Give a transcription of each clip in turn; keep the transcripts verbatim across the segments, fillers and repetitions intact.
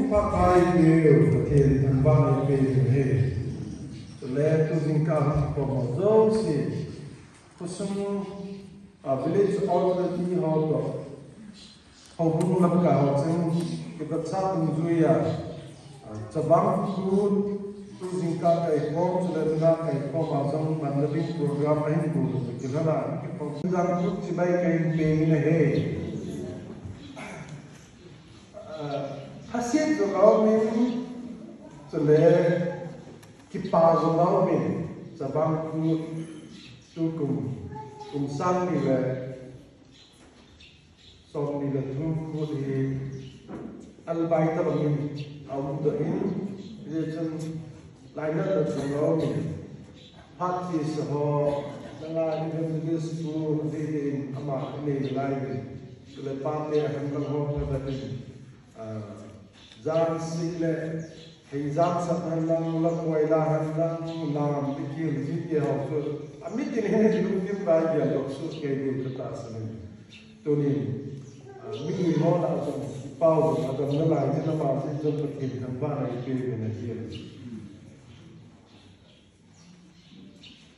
Pakai Pathen thangvahna ipe uve. Chule tu jingkah hung kikhom ho jouse, khosung, ah, village authority ho toh, houbung lamkai ho cheng, kipatsa dungjuiya, ah, Chavang Kut, tu jingkah kaikhom, chule nungah kaikhom a jong manna ding program ahin bol u kilhon a, kikhom. Chavang Kut chibai kahin pe in ahi. Ah, thaset jong aumin, chule kipa jong aumin, Chavang Kut tukum, kum sang ni le som ni le thum Kut hi albai tabang in aum doh in, hijeh chun lainatna jong aumin, phat chesa ho, nanga evangelist pu adeh deh in ama anei nalai uvin, chule pate ahenlang ho khat in, ah, jan sih le, hei jan sat henlang, la koi la henlang, lam, bikil, jite ho chu, amitin hin lungthim a geldoh soh kei diu katahsan in. Tunin, ah, mi ho lah a jong, pao jong adam nalai jin, ama jin jong Pathen thangvahna ipe uvin ahi.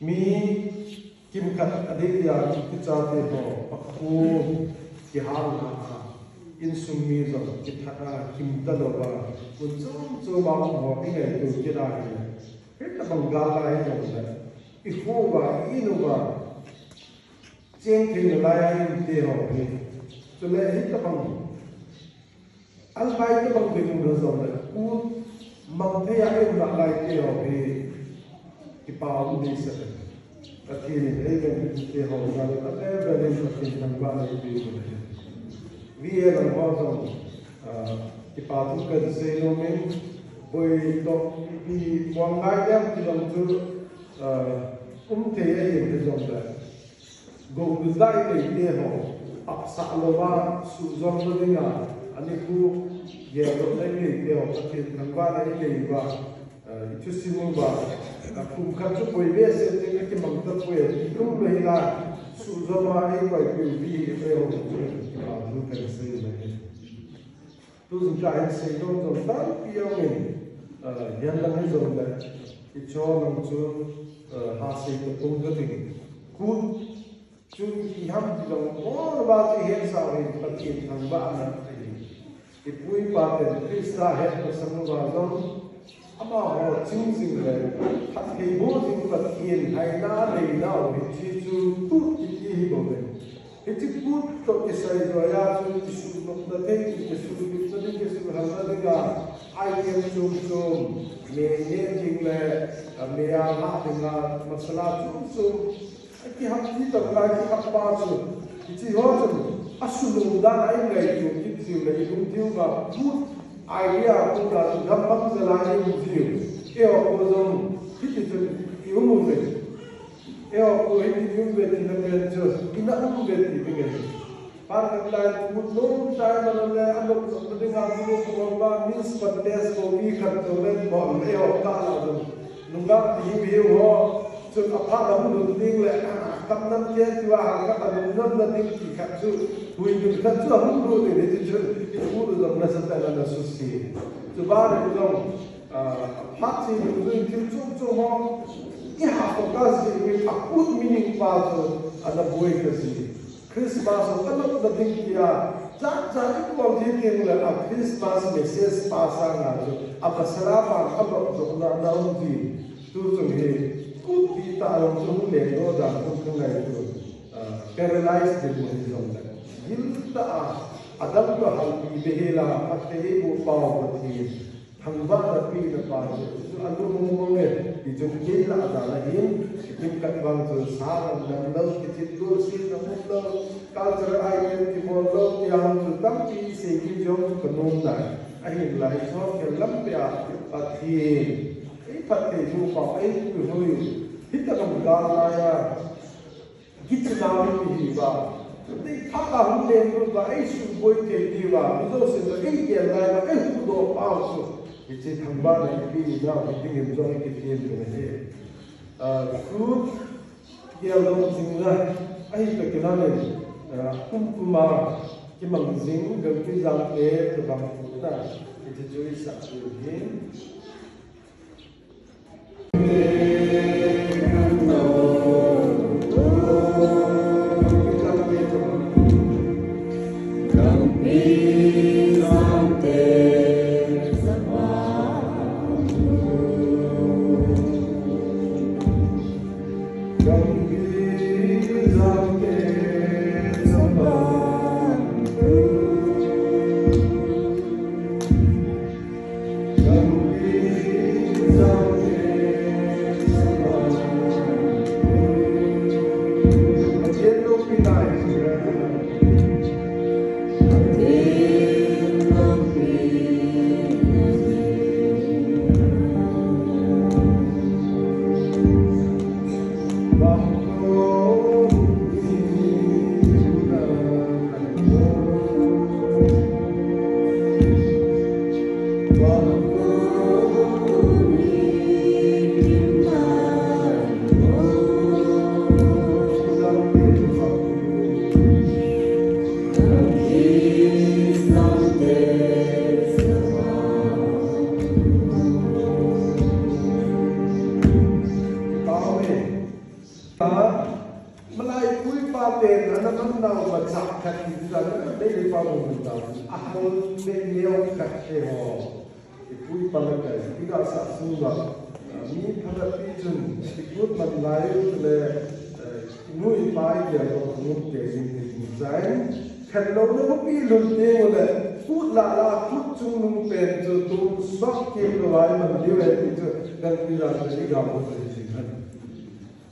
Mi kimkhat adeh dia kichate ho, pakhu kihal a, insung mi jong kithat a, kim talou a, mun chom chom a um ho ingaito kit ahile, hitabang gal a hijongle, ikho uva, i-in uva, cheng thei nalai a inte ho hi. Chule hitabang albai tabang ding um hijongle, u mang thei a i-um nalai te ho hi, kipa um ding sah e. Pathen in eivengte ho jal in, avel vel in Pathen thangvahna ipe uve. V A lang ho jong, ah, kipa thu kasei nom in, boi toh ipi muang ngai dem ti jong chu, ah, um thei ahi hijongle, gou gujai neite ho, apsah lou a, suhjom lou dinga, anikho geldoh nei neite ho, Pathen thangvahna inei uva, eh, ithusim uva, eh, kum khat chu boi behseh ding akimang tapoi, ti lou le hila, suhjom a eiboipiu V A ho, chu kipa thu kasei le. Tu jingkah hin seinom jong tampi aumin, ah, hihen lang hijongle, hiche lang chu, ah, ha sei tapong kating. Kut chu ipi ham ti jong, mo ba chu ihet sau hin Pathen thangvahna ahi. Ipu ipa ten Christa het masang uva jong, amaho ching jing le, phatthei boh jing Pathen haina neinau hiche chu Kut kiti hi bou ve. Hiche Kut toh kisai joi a chu kisuhnopna thei, kisuhlupna ding, kisuhhalna dinga, item chom chom, mei neh ding le, a, mei a hah dinga, masala chom chom, akihap ti toh, akihap pa chu, hiche ho chun, asuhnom dan a ingaito kit jiu le, ilungthim uva, Kut idea Kut a chu gammang jal a ium jiu, eiho jong, hiti chun, ium uve. Eiho hi ium uve tina pen chu, ina um uve ti ding ahi. Pan khat lai Kut nom tai, mana le, anop jopna dinga, Kut nom pa, means contest bou mi khat toh le, bol eiho kah la jong. Nungah ti hiu hiu ho, chun aphat a hung lut ding le, ah, kam nam te tua, hang khat a lungdon na ding ti khat chu, hui dun khat chu ahung lut ding ti chu, i Kut u jong nasatah in ana suse. Chuban in jong, Ah, phat cheh dungjui thil chom chom ho, iha focus jeh uvin a Kut meaning pa chu ana boi kaji. Christmas ho kanopna ding tia, jat jat ibol thei teng le a Christmas message pa sanga chu, a pasal a pan anop jopna ana um ji. Tu chung hi, Kut ti tah jong chu hung lengdoh dan hung kangaito. Ah, paralyze ding ahi jongle. Gil tah a, adang toh halpi behseh a, phatthei eiboh pau Pathen. Thangvahna pehna pa chu, chu alung mong mong e, hichun kei lah a dan ahin, kimkhat vang chu sa dang dang lou, kichit lou, si dang lou, cultural item kibol lou, tia chu tampi sei kit jong chu kanom nai. Ahinla hiche ho khel lam peh a, Pathen, ei phattheiboh pa, ei puihoiu, hitabang gal lai a, Kichuna mipi hiuva, deitah a hung lenglut uva, eisuboi thei diuva, mi jousen toh eigel lai uva, eihuhdoh pau chu, hiche thangvahna ipi nau hi dingin jong ikithem uvin ahi. Ah, Kut geldoh jing lai, ahi toh kilhonin, ah, kum kum a, Kimang jing, Gangpijang te, tabang puna, iti chu isah chu hin. Amen. Malai pu le pa ten ana manau machah khat hi jana, mei le pa mun ta. Ahal le neo khat he ho. Ipu ipa le kai, iga sah sung uva, mi phabep pi chun, ikut man lai le, eh, inu ipa igel uva, mun te jing te jing jai. Khen lou na pi lun te mo le, kut la la, kut chungnung pen chu tum sok kim lou ai man diu e ti chu, Gangpijang te iga mo te jing han.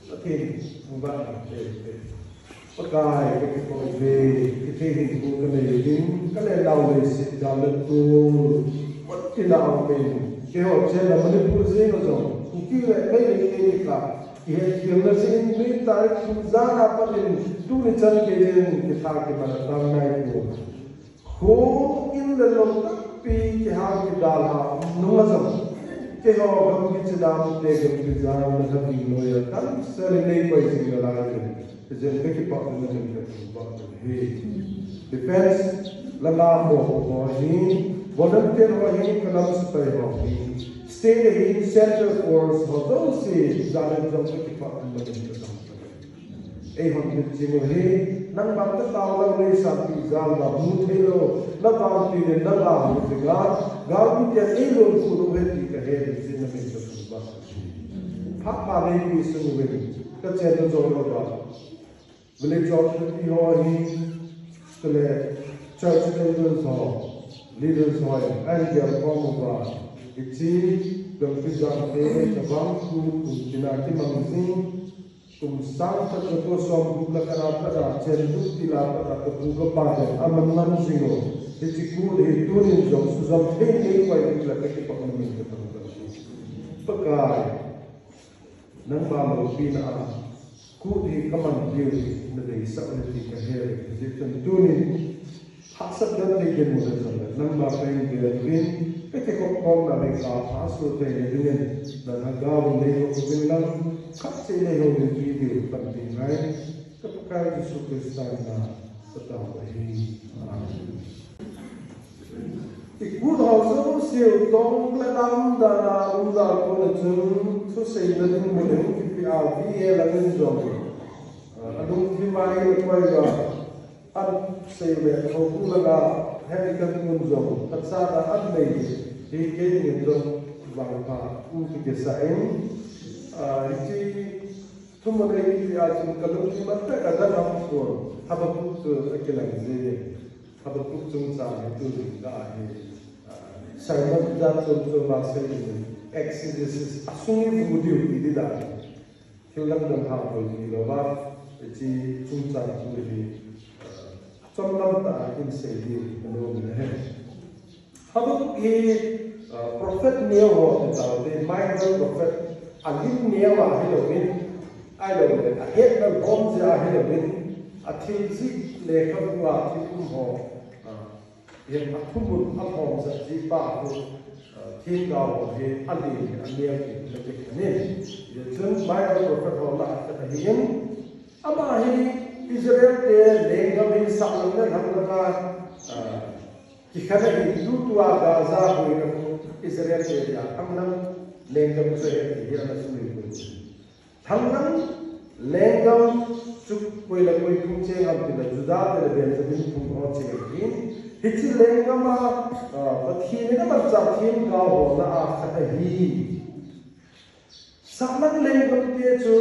Pathen, thangvah in te te. Pakai, kakipah uve, kithei hinkho kanei ding, kale nau leiset gal le tol, phat tina aumin. Keiho chenna Manipur jeng a jong, Kuki le Meitei te kikah, kihetkhel na jeh in, tuni tarik thum jan a pat in, tuni chan gei in, kitha kiman a tang nai poi. Kho in le lou tampi kihal kidal a um nung a jong, keiho gam kichena um te Gangpijang na khat ding noi a, cancer in nei koi jing nalai le, ijeh in kakipah na min kathangvah u ahi. Defense langa ho ho hi, volunteer ho hi, kanam sepai ho hi, state a hin, central force ho jouse, jalin jong kakipah na min kathangvah u ahi. Eihon hiche jing u hi, nangman katao lou le sanpi jal uva mu thei lou, na vantil in nanga mu jing a, galmi ten eilon kut u ahi ti kahe in, hiche na min kathangvah u ahi. Phat pha neipi sung uvin, kachenna jong lou va. Village authority ho hi, chule church elders ho, leaders ho, ahin gelkhom uva, hiche, Gangpijang te, tabang kum, kum tina kimang jing, kum sang khat le ko som gup le khat a pat a, chen gup til a pat a, kapu kapa ten aman man jing u. Hiche kut hi tunin jong sujam thei thei koi ding le kakipah na min kathangvah u ahi. Pakai, nangma loupina a, kut hi kaman diu hi nadeisah u ahi ti kahe. Hijeh chun tunin, hahsat genthei dinmun a chang le, nangma kahin bel uvin, kakikhop khomna le kapha soh theina dingin, na lhagao in neihou uvin lang, khat seh neihou uvin ti diu panpi ngai, ka Pakai Jesu Christa min a katao u ahi. Amen. Ikut ho jouse u tong le lam dan a um dan kona chun, thuseina ding mun in kipe a, V A lang in jong, a, alungthim a eikoi uva, An sei ve, Houbung langa, heni kan mun jong, phatchomna an nei, hi kei in jong vangpha, um ti kisah in, ah, hiche thumun a i ti a chun ka lungthim a pet a dang a pon, Habakkuk chu akilang jin, Habakkuk chungchang hi tunin ka hi, ah, sermon jat chom chom a sei in, exegesis, a sung i mu diu ti di dan. Thil dang dang ha bol ti louva, hiche chungchang thu hi, eh, chomlam tah a hin sei ding kanom in ahi. Habakkuk hi, eh, prophet neo ho ti taute, minor prophet, alim neo ahilouvin, ahilouleh, ahetna lhom jeh ahilouvin, athil jih lekhabu a thil um ho, eh, Hin athumun alhom jat jeh pa khu, eh, themgao ho hi alen hi aneo ti na kikhen in. Hijeh chun Bible prophet ho lah a khat ahin, ama hi Israel te lenggam hi sahlang le lhanglam a, ah, kikhen ahi. Tutua Gaza boina khu Israel te dia lhanglam lenggam chu ahi ti hi ana sumil poi. Lhanglam lenggam chu koi le koi phung cheng ham tile Judah te le Benjamin phung ho cheng ahin. Hiche lenggam a, ah, Pathen in amanchah themgao ho lah a khat ahi. Sahlang lenggam te chu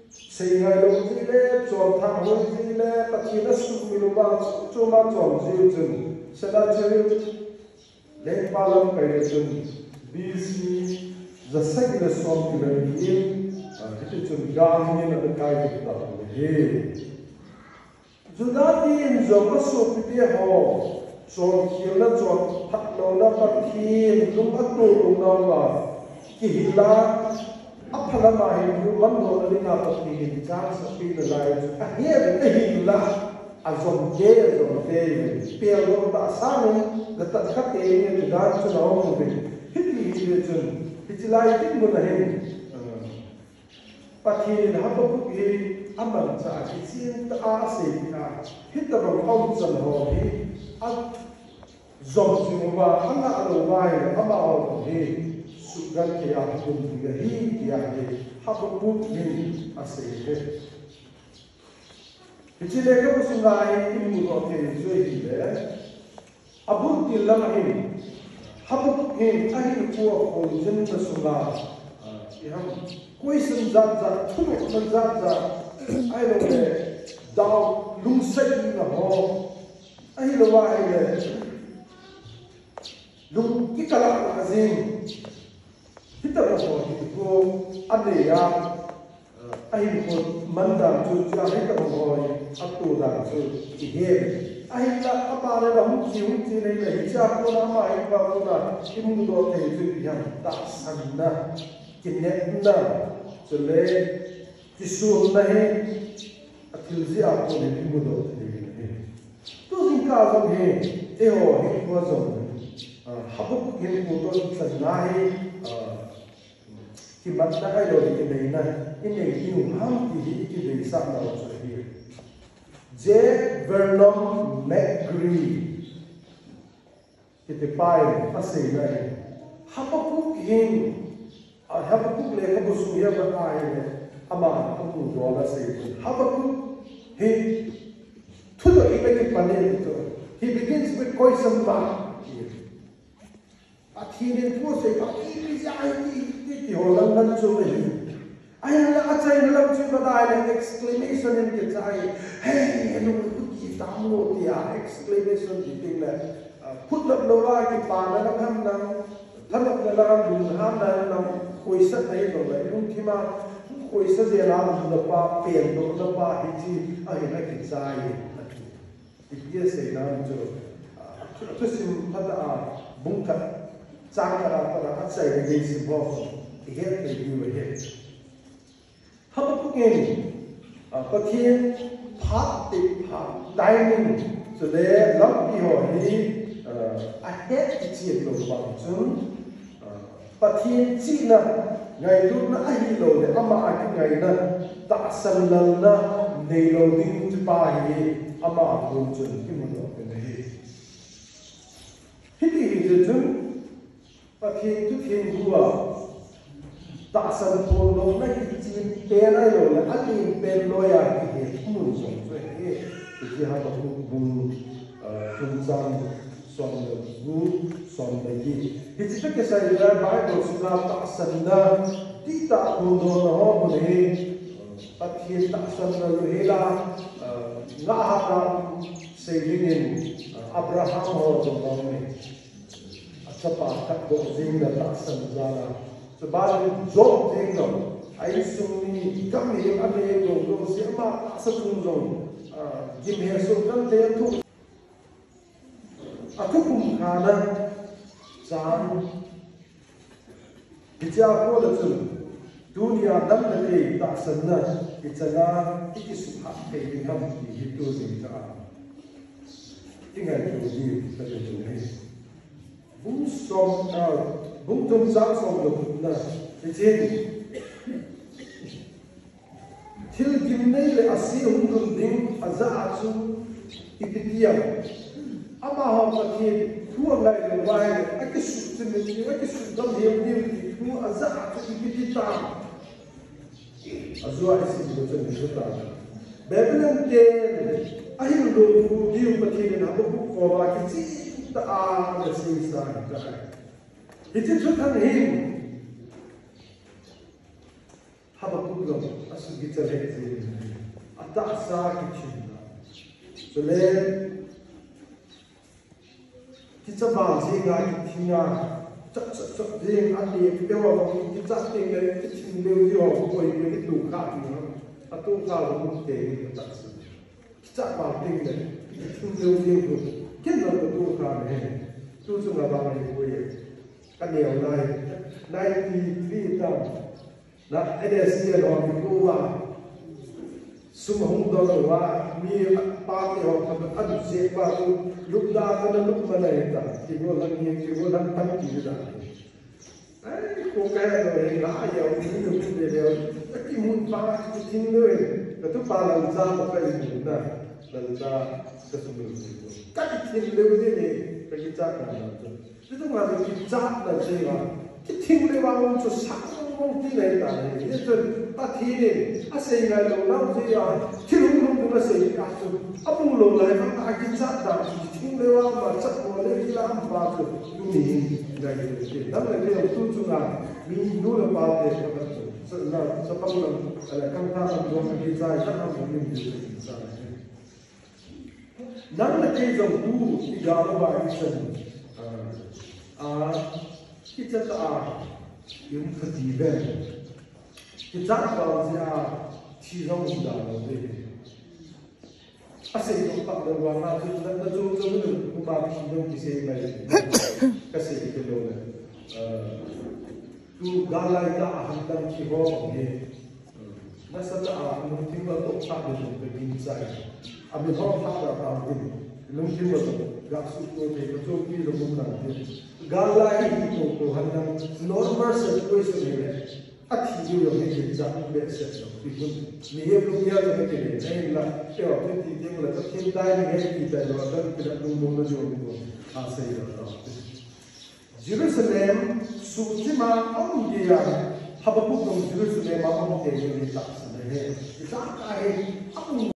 seingai lou jeh le, chonthang hoi jeh le, Pathen asumil uva chom chom a chom jeh u chun, Sennacherib lengpa lamkai le chun B C jasagi le somni le ni in, ah, hiti chun gang in ana kai kit tauve. Judah te in jong asopite ho chonkhel na, chonphat louna, Pathen lung atoh louna uva kihil a, aphalam a hin thu mandohna dinga Pathen in chance ape nalai chu ahet ahila, ajom te, ajom te, peldoh tah sangin, gatat kha teng in dan chu ana um uve. Hiti hile chun, hiche lai dinmun a hin, ah, Pathen in Habakkuk hi amanchah a kichen tah a asei a, hitabang aumchan ho hi ajom jing uva, alah lou uva ahile amaho hi suhgenthei a hung um ding ahi tia hi Habakkuk hin asei ahi. Hiche lekhabu sunga hin imudoh thei chu ahile, abul til lang a hin Habakkuk hin ahinkho a kholjinna sunga, ah, iham, question jat jat, thunopna jat jat, ahilou le doubt, lungsaina ho, ahilou ahile lung kikala jing, hitabang ho hi khu anei a, ahinkho mandan chu, hitia hitabang ho atoh dan chu ihet. Ahinla ama le la hung chi hung chi nei le, hichea kona ama hinkho a kona imudoh thei chu ipi ham, tahsanna, kinepna, chule kisumna hi athil jeh a kon imudoh thei ahi. Tu jingkah jong hi, eiho hinkho jong, ah, Habakkuk hinkho toh ichanna hi, ah, kimatna ahilou le kineina inei diu ham ti hi ikideisah nau chu ahi. J. Vernon McGee kitipa in aseina ahi. Habakkuk hin, ah, Habakkuk lekhabu sung hi avet ahile, aman amudoh a asei, Habakkuk hi thudoh in akipan e ti chu. He begins with question mark. Pathen in thu asei pa, ipi jeh a ti, ti, ti ho lang ngan chu ahi. Ahinla achaina lam chu ivet ahile exclamation in kichai. Hey, anu, huti tam mo tia exclamation ti ding le, ah, khut lap lou a kipana lam ham nang, thanopna lam, lunghanna lam, khoisatna hilou le, lungthim a khoisa jeh a lungna pa, pendohna pa, hiche ahin akichai. Ipi asei nam chu, ah, thu, thusim phatah a, bung khat, chang khat a pat a achaina gei sim ho, ihet thei diu ahi. Habakkuk in, ah, Pathen phat, phat, timing, chule lampi ho hi, ah, ahet kichen lou vang chun, ah, Pathen chihna ngailutna ahilou le ama a kingaina, tahsan lalna neilou ding chu pa hi ama a kon chun imudoh pen ahi. Hiti hijeh chun Pathen thu theng hu a tahsan phondohna kichen pen ahilou le alen pen loi a kihe mun jong chu ahi. Hiche Habakkuk bung, ah, thum chang som le gup, som le li. Hiche toh kisai le Bible sunga tahsanna dihtah phondohna ho bou hi, Pathen tahsanna lou hela, ah, ngah hat a sei dingin, ah, Abraham ho jong aum e. Achapa khat doh jeng le tahsan jal a. Chuban in Job jeng jong, a insung mi, gam hi, anei jong, jong se ama tahsa chung jong, ah, gim hesoh genthei a thu. Athukhum khan a chan. Hichea kona chun, tunia nang le kei tahsanna ichan a ikisuhhat thei ding ham ti hi tu jingkah a ingaito diu kati ahi. Bung som, ah, bung thum chang som le gupna, hichun thil gim Hinei le ase hung lhun ding ajah a chu ipi ti ham. Amaho Pathen thu angai lou uva ahile, akisuh chimit diu, akisuh gamhel diu ti thu ajah a chu ipi ti tam. Ajou a isim leu chun hichu tam. Babylon ten ahil lou diu Pathen in Habakkuk koma kicheh tah a ana seisa ahitai. Hiche thuthang hin Habakkuk jong asuh kicha lheh jeng in, atahsa kithim ta. Chule kicha bang jeng a kithing a, chap chap chap jeng a, ati, kipeh ho bang kicha teng le kithim leu jeng ho, koi pe kitoh kha ti ho. Atoh kha ho te ni atahsa. Kicha bang teng le kithim leu jeng ho. Ken jong katoh kha me. Tu chunga bang hi koi e. Kaneo lai. Ninety-three tam. Na, N S C N ho kikoma. Sum ahung dong uva, mi pate ho khat anse pa chu, lupna kana lupna na hita. Kigol lang hi, kigol lang tam kiti ta. Ai, ko kaya no he, na ya, ni no ni de de. Kimun pa, kithing lou e. Katupa lang sa pa kai mun na. Lang sa, kasum lou. Kakithim leu ni ni, kakicha na na. Chuti banga chu kichatna jeng a, kithing leu vang chu sang mong mong ti nei ta hi. Hichun Pathen in asei ngai lou nau jeng a, thil hung lhung ding asei a chu, abung lou lai vang a kichat dan chu kithing leu vang ma chat mo le kila am pa chu tuni hin ngai lou ti. Nang le kei tu chunga mi nu le pa te ka chu, sa, na, sa pang lam, ala, kam ta lam jong ka kichai, sa ham jong min ti sa. Nang le kei jong tu, i gal uva i chan, ah, ah, i chat a, i um kha ti ven. Kichat val jeh a, thi jong um da lou ve. Asei jong pha lou vang a, chu na, na jong jong na, kuma thi jong kisei mai. Kasei kit lou le. Ah, tu gal lai tah a han dang thi ho hi. Nasatah a, lungthim va toh tha ding jong ka gingchai. Amin ho tha da tao ding. Lungthim va toh, ga suhtoh thei, ka chonpi jong um nante. Gal lai hi toh toh han dang normal situation hi le. Athi diu jong hi gingcha um behseh jong. Ti hun. Mihem lunggel jong hi kile. Ahinla, keiho, ti ti ding le, ka thil dai ding hi ti dai lo, ka ti la lungmong na jong hi ko. Asei da tao. Jerusalem suhchim a aum gei a, Habakkuk jong Jerusalem a aum gei in tahsan ahi. Itah tah hi, aum